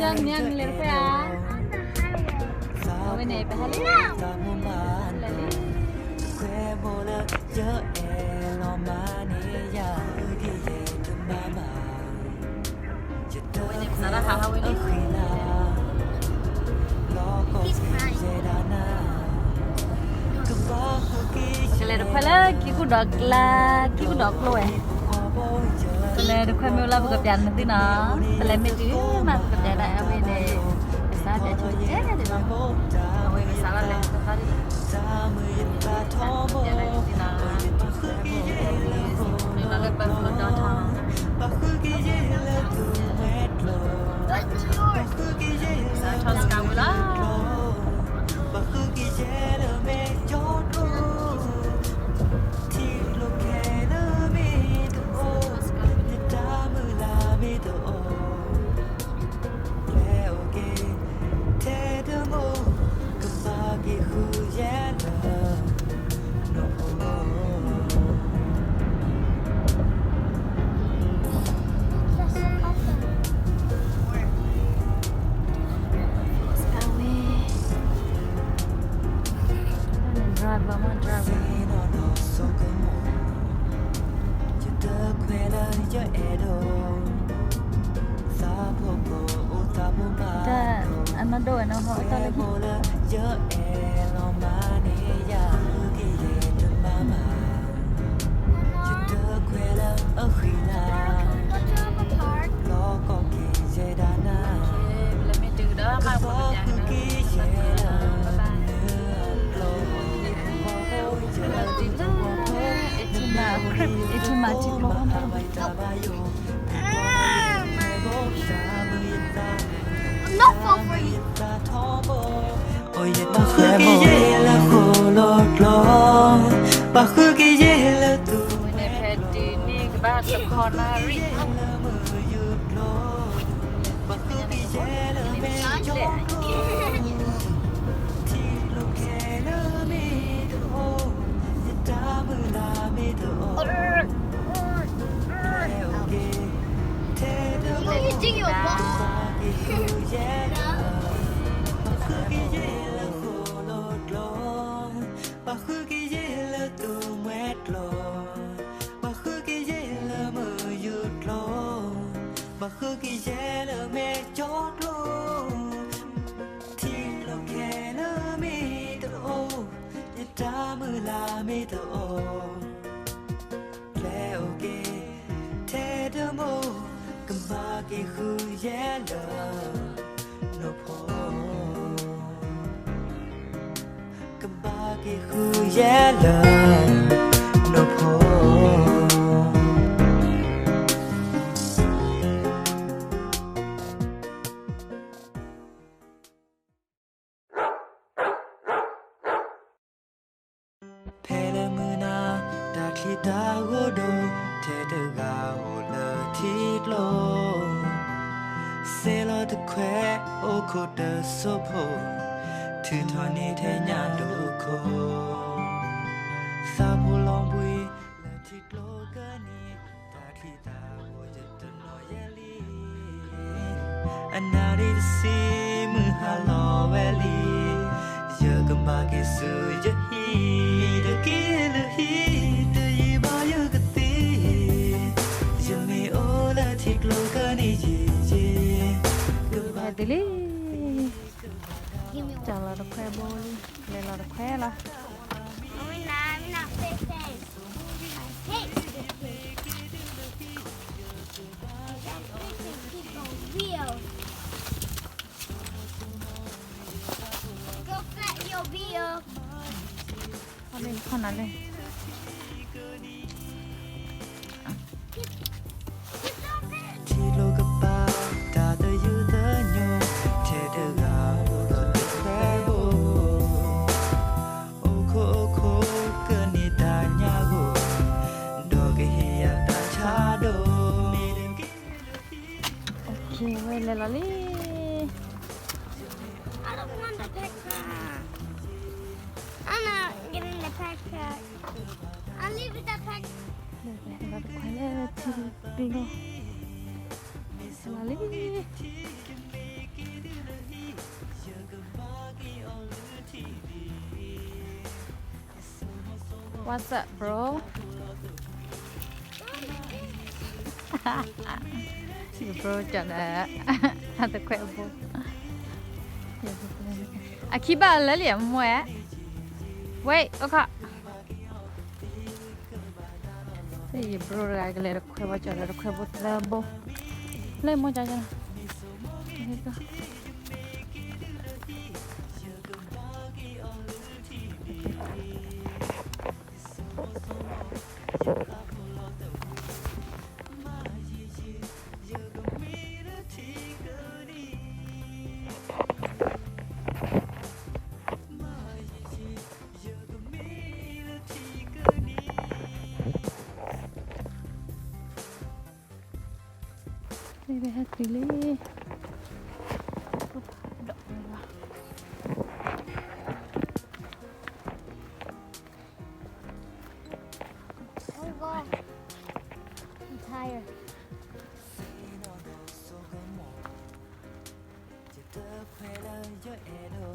လၢညါနလဲၤတခွဲဧါ, အဝဲန့ၣ် ပဟဲလံ, လဲၤလံ, အဝဲန့ၣ် ပစးထီၣ်ဟးဟးဝဲလံ, ကလဲၤတခွဲလၢကံၢ်ကူၣ်ဒီးကျါ, ကံၢ်ကူၣ်ဒီးကျိဝဲ, ပလဲၤတခွဲမ့ၢ်လၢပကပျးနသုနီၤ, ပလဲၤမ့ၢ်တုၤမးပကပျးဒၣ်အဝဲန့ၣ်, ကစးပျးဆိကဲဒၣ်နီၤ, အဝဲကစးဘၣ်လဲၤသးသးဒ်, ပျးဒၣ်ကံၢ်ကူၣ်နီၤ, လၢ Buffalo downtown, စးထီၣ်စကၤဝဲလီၤ. တၢ်အနီၢ်ဒိၣ်ဝဲနီၤ ဟီၣ်အတၢ်လၢ Not fall for you. ပှၤဃုကယဲၢ်လၢဃိၣ်လီၤကျီ, ပှၤဃုကယဲၢ်လၢသူၣ်ဝဲၤကျီ, ပှၤဃုကယဲၢ်လၢမုၢ်ယူၢ်ကျီ, ပှၤဃုကယဲၢ်လၢမဲာ်ကၠီကျိ, ထံကျိခဲလၢာ်မ့ၢ်တအိၣ်, ယတၢ်မုၢ်လၢ်မ့ၢ်တအိၣ်, ထဲတအိၣ်, ထဲတအိၣ်, ပှၤဃုကယဲၢ်လၢ, ပှၤဃုကယဲၢ်လၢဃိၣ်လီၤကျီ, ပှၤဃုကယဲၢ်လၢသူၣ်ဝဲၤကျီ, ပှၤဃုကယဲၢ်လၢမုၢ်ယူၢ်ကျီ, ပှၤဃုကယဲၢ်လၢမဲာ်ကၠီကျိ, ထံကျိခဲလၢာ်မ့ၢ်တအိၣ်, ယတၢ်မုၢ်လၢ်မ့ၢ်တအိၣ်, ကျဲအိၣ်က့ၤ, ထဲတမိၢ်, ကဘၣ်က့ၤဃုယဲၢ်လၢ, နီၢ်ဖိ ကဘၣ်က့ၤဃုယဲၢ်လၢ, နီၢ်ဖိ ဖဲလၢမုၢ်နၤ, တၢ်ချံတၢ်ဂိၢ်ဒိၣ်, ထဲတဂၤအိၣ်လၢထံကျိ, စဲလီၤတခွဲ, အိၣ်ခိးတစိၢ်ဖိ, ထုးထီၣ်န့ၢ်ထဲညၣ်ဒိၣ်ခိၣ်, သးဖိလီၤဘှံး, လၢထံကျိကနံၤ, တၢ်ချံတၢ်ဂိၢ်ယတနီၤယဲလံ အနၣ်ရံၣ်တဆံ မုၢ်ဟါလီၤဝဲလံ, ယကဘၣ်က့ၤဆူယဟံၣ်, တက့ၢ်လၢဟံၣ်, တယံာ်ဘၣ်ယကသံ, ယမ့ၢ်အိၣ်လၢထံကျိကနံၤယံၤယံၤ, ကဘၣ်က့ၤလံ, ကလီၤတခွဲဘိလံ, လဲၤလီၤတခွဲလီၤ. Hey. That freaking people real. Go fat your bill. အလဲၤခီနၤလဲၣ်. ထံကျိကပၤ တၢ်သယုၢ်သညိ ထဲတဂၤအိၣ်ဒီးတခွဲဘိ အိၣ်ခိးအိၣ်ခိးကန့ၢ်တၢ်ညၣ်ဂိၢ် ဒီးကဟ့ၣ်ယၤတၢ်ဆါဒိၣ် မ့ၢ်တက့ၢ်လၢဟံၣ် ဝဲလဲၤလီၤလံ. I don't want the backpack. I'm not getting the backpack. I leave the backpack. လၢတခွဲလၢထံကျိ, လီၤလံ. What's up, bro? Bro ကၠီဒီး အတခွဲအဘိ, အခံဘၣ်လၢလံအမွဲ, wait, အိၣ်ခီ, ယ bro တဂၤကလဲၤတခွဲဘိကၠီဒီးတခွဲဘိသၢဘိ, လၢမွဲကၠီ, မ့ၢ်ဟဲတုၤလံ, ဒီး I'm tired. ယတခွဲလၢယအဲၣ်ဒိး,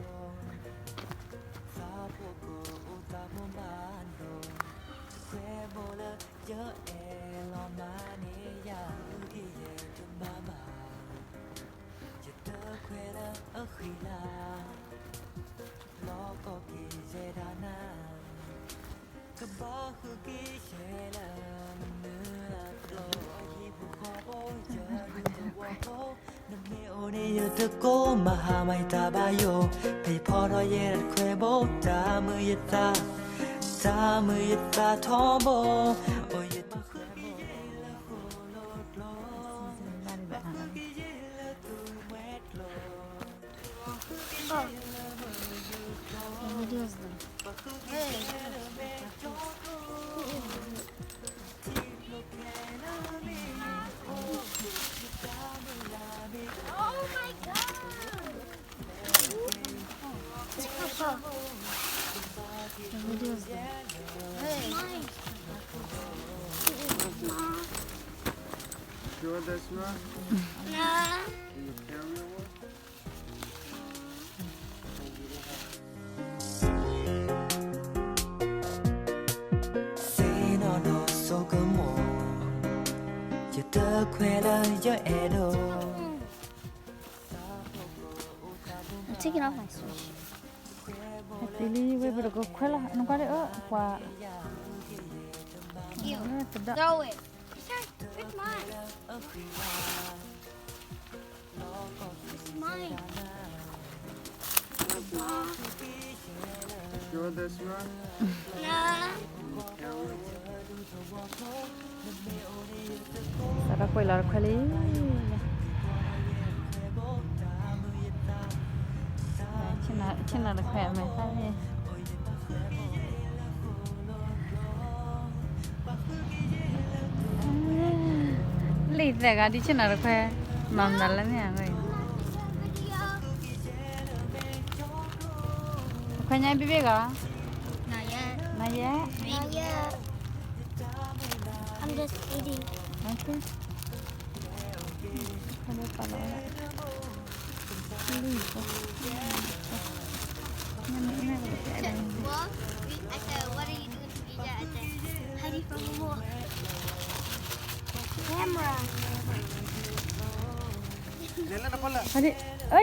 သးဖိကအိၣ်သးဖိမၤဒိး, တခွဲဘိလၢယအဲၣ်လီၤမၤန့ၢ်ယၤ, ဃုက့ၤယဲတမၤမၤ, ယတခွဲလၢအဃံလၤ, လီၤကီက့ၤယဲဒၣ်နၤ ကဘၣ်ဃုက့ၤယဲလၢနအကျိၤ, ဟံၣ်ဖိဃီဖိယဒူသဝီဖိ, နမ့ၢ်အိၣ်န့ၣ်ယတကိးမၤဟါမၤယတၢ်ဘၣ်ယိၣ်, ဖဲယဖီထီၣ်ယဲဒၣ်တခွဲဘိ, တၢ်မုာ်ယသး, တၢ်မုာ်ယသးထီဘိ, အိၣ်ယတဘၣ်ဃုက့ၤယဲလၢဃိာ်လီၤကျိၤ, ဘၣ်ဃုက့ၤယဲလၢသူမွဲကျိၤ. Videos them. Hey. Oh my God. Videos them. Hey. Sure that's not? No. Can you carry one? သ့ၣ်နီၣ်ဒီးဆိကမိၣ်, ယတခွဲလၢယအဲၣ်ဒိး. I'm taking off my switch. တုၤလံဝဲပတကခွဲလီၤ နကွၢ်လၢအပှၤ, Ew. Throw it. It's mine. It's mine. Sure that's not? Nah. စးထီၣ်ကွံာ်လီၤတခွဲလံ, ဆ့ၣ်နီၤတခွဲအမဲာ်သၣ်န့ၣ် လံာ်သဲးဂၤဒ်ဆ့ၣ်နီၤတခွဲ, မၤမနုၤလၢန့ၣ်အဂ့ၢ်, ခွဲညါဘံဘ့ၣ်ဂၤ, နယဲ, I'm just eating. Okay.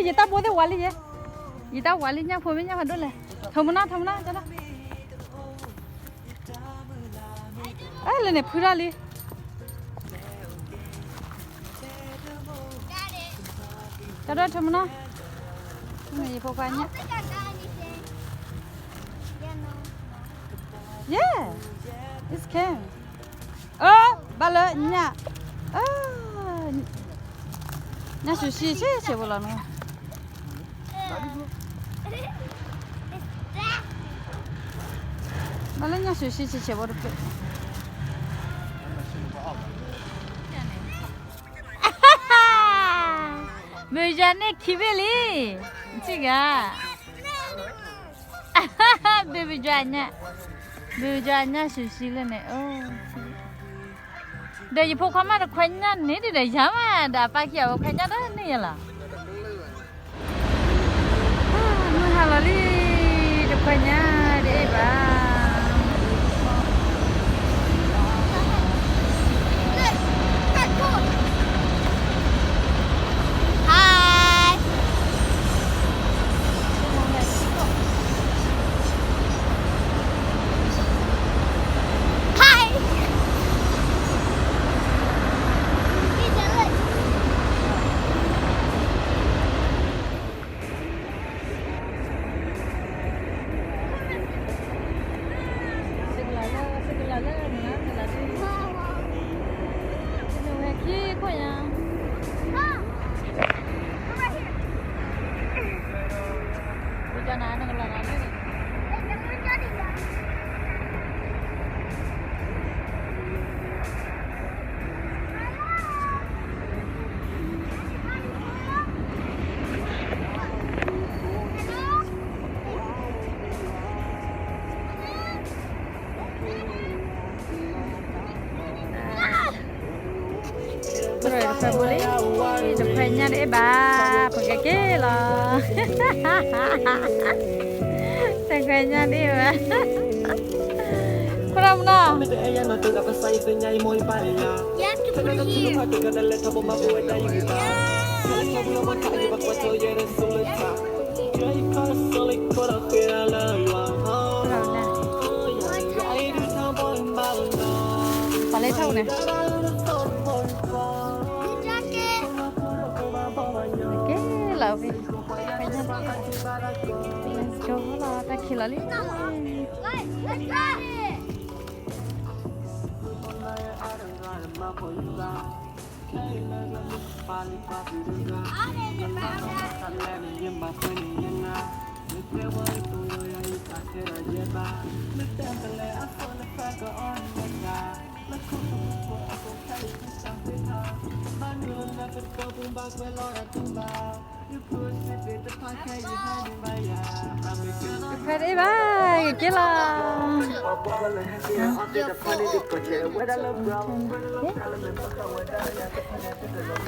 ယတၢ်ဘိသ့ၣ်ဝါလံယဲ, ယတၢ်ဝါလံညၣ်ဖိမ့ၢ်ညၣ်ဖးဒိၣ်လဲၣ်, ထီမနၣ် ထီမနၣ် တၢ် အဲ လၢန့ၣ်ဖုထီၣ်လံ, တၢ်ဒိၣ်ထီမနၣ်, ယဖိခွါညၣ်, yeah, it's can, အၢ ဘၣ်လၢညၣ်, အၢ ညၣ်ဆူၣ်ဆံဆံးဆံးဖိလီၤန, ဘၣ်လၢညၣ်ဆူၣ်ဆံဆံးဆံးဖိတဖျၢၣ်, ဘုယၤန့ၣ်ခံဘ့ၣ်လံ, ထံၣ်ဂၤ, ဘုဘုယၤညၣ်, ဘုဘုယၤညၣ်ဆူၣ်ဆံလၢန့ၣ်, အိၣ် ဒီးယဖိခွါမးတခွဲညၣ်န့ၣ်ဒီးယၤမး ဒီးအပၢ်ခံဂၤဝဲခွဲညၣ်တန့ၢ်ယလီၤ. မုၢ်ဟါလီၤလံ, တခွဲညၣ်ဒ်အံၤဘၣ်. Hi. Hi. တခွဲညၣ်ဒ်အံၤဘၣ်, ပကက့ၤလီၤ. တခွဲညၣ်ဒ်အံၤဘၣ်, ခိၣ်နၢ်မနီၤ. Let's go လီၤ, တၢ်ခံးလီၤလံ. တခွဲဒ်အံၤဘၣ်, က့ၤလီၤ.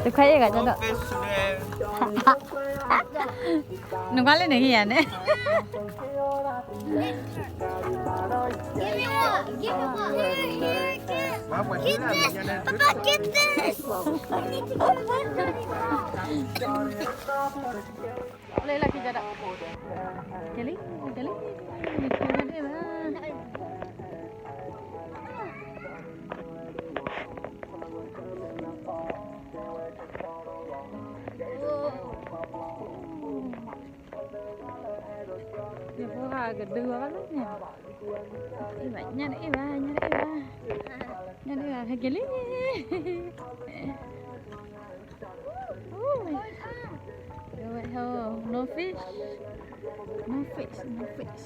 တခွဲအံၤဂၤကဒီး, နကွၢ်လၢနဟံၣ်ယၤန့ၣ်. Give me one. Give me one. Here, here, here. Get this. Papa, get this. I need to get this. လၢလၢခံကဒီး, ကဲလံ, ကဲလံ, နခွဲညၣ်ဒ်အံၤဘၣ်. ယဖိဟးကဒုဝဲဘၣ်လၢန့ၣ်, အ့ၣ်ဘၣ်, ညၣ်တအ့ၣ်ဘၣ်, ညၣ်တအ့ၣ်ဘၣ်, ညၣ်တအ့ၣ်ဘၣ်, ဟဲက့ၤလံ. No fish, no fish, no fish.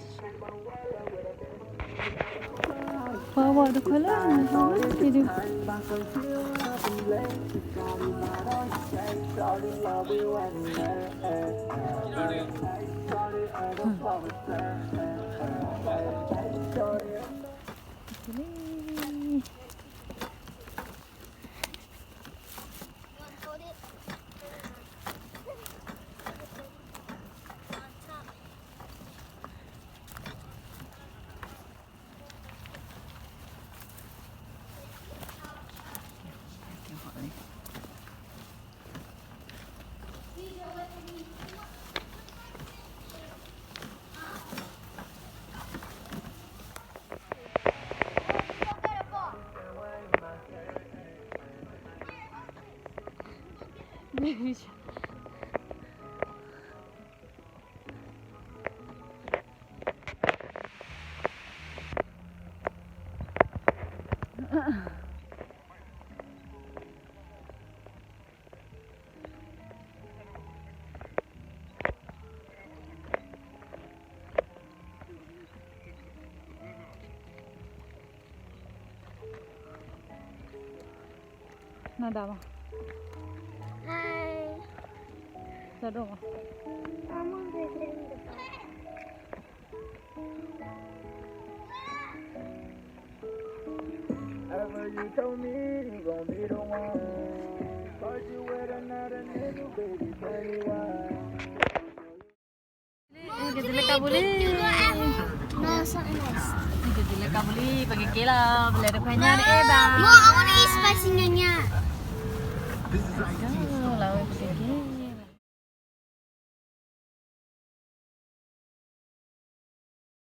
ပှၤဝဲတခွဲလၢနဟးဝဲက့ၤဒုး. Nada mah. Hai. Sado mah. Mama, က့ၤတုၤလၢကါပူၤလံ, က့ၤတုၤလၢကါပူၤလံ, ပကက့ၤလီၤ, ပလဲၤတခွဲညါတအဲၣ်ဘၣ်. Mom, I want to eat spicy nyonya.